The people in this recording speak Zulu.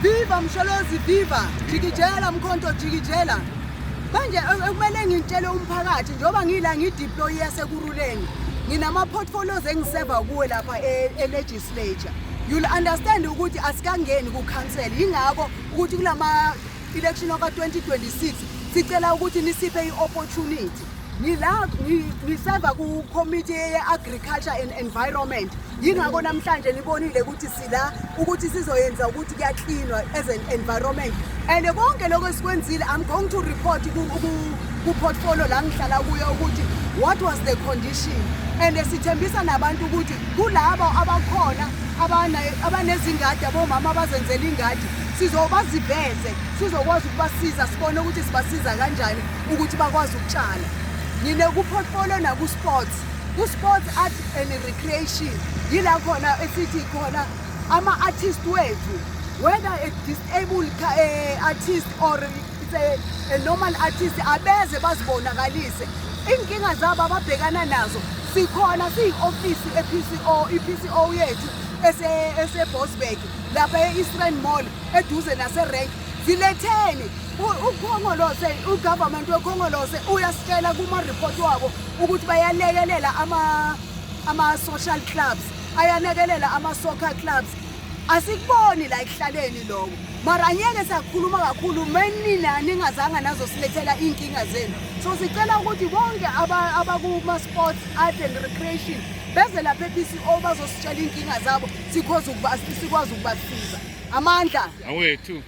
Viva Msholozi, viva! Jikijela Mkhonto, jikijela. Manje ekumele ngitshele umphakathi, njengoba ngila ngideploy yaseKurhuleni, nginama portfolios engiseva kuwe lapha e-legislature. You'll understand ukuthi asikangeni ku-council, yingakho ukuthi kulama election waka 2026 sicela ukuthi nisiphe i-opportunity. Ngila ngiseva ku-committee ye-agriculture and environment, yingakho namhlanje nibonile ukuthi sila ukuthi sizoyenza ukuthi kuyaklinwa as an environment. And konke lokho esikwenzile, I'm going to report ku-portfolio la ngihlala kuyo ukuthi what was the condition. And sithembisa nabantu ukuthi kulabo abakhona abanezingadi, abomama abazenzela ingadi, sizobaziveze, sizokwazi ukubasiza, sibone ukuthi sibasiza kanjani ukuthi bakwazi ukutshala. Ngine ku-portfolio naku-sports, ku-sports, art and recreation, yila khona esithi khona ama-artist wethu, whether a disabled artist or it's a normal artist, abeze bazibonakalise iy'nkinga zabo ababhekana nazo. Sikhona siyi-ofisi e-PCO, i-PCO yethu eseBosberg lapha e-Eastern Mall, eduze nase-rank. Ziletheni. UKhongolose, ugovernment weKhongolose uyasitshela kuma-report wabo ukuthi bayalekelela ama-social clubs, ayalekelela ama-soccer clubs. Asikuboni la ekuhlaleni lokho, mara angeke sakhuluma kakhulu menina ningazange nazosilethela iy'nkinga zenu. So sicela ukuthi bonke abakuma-sports, art and recreation beze lapha e-PCO bazositshela iy'nkinga zabo, sikwazi ukubasiza. Amandla Awethu.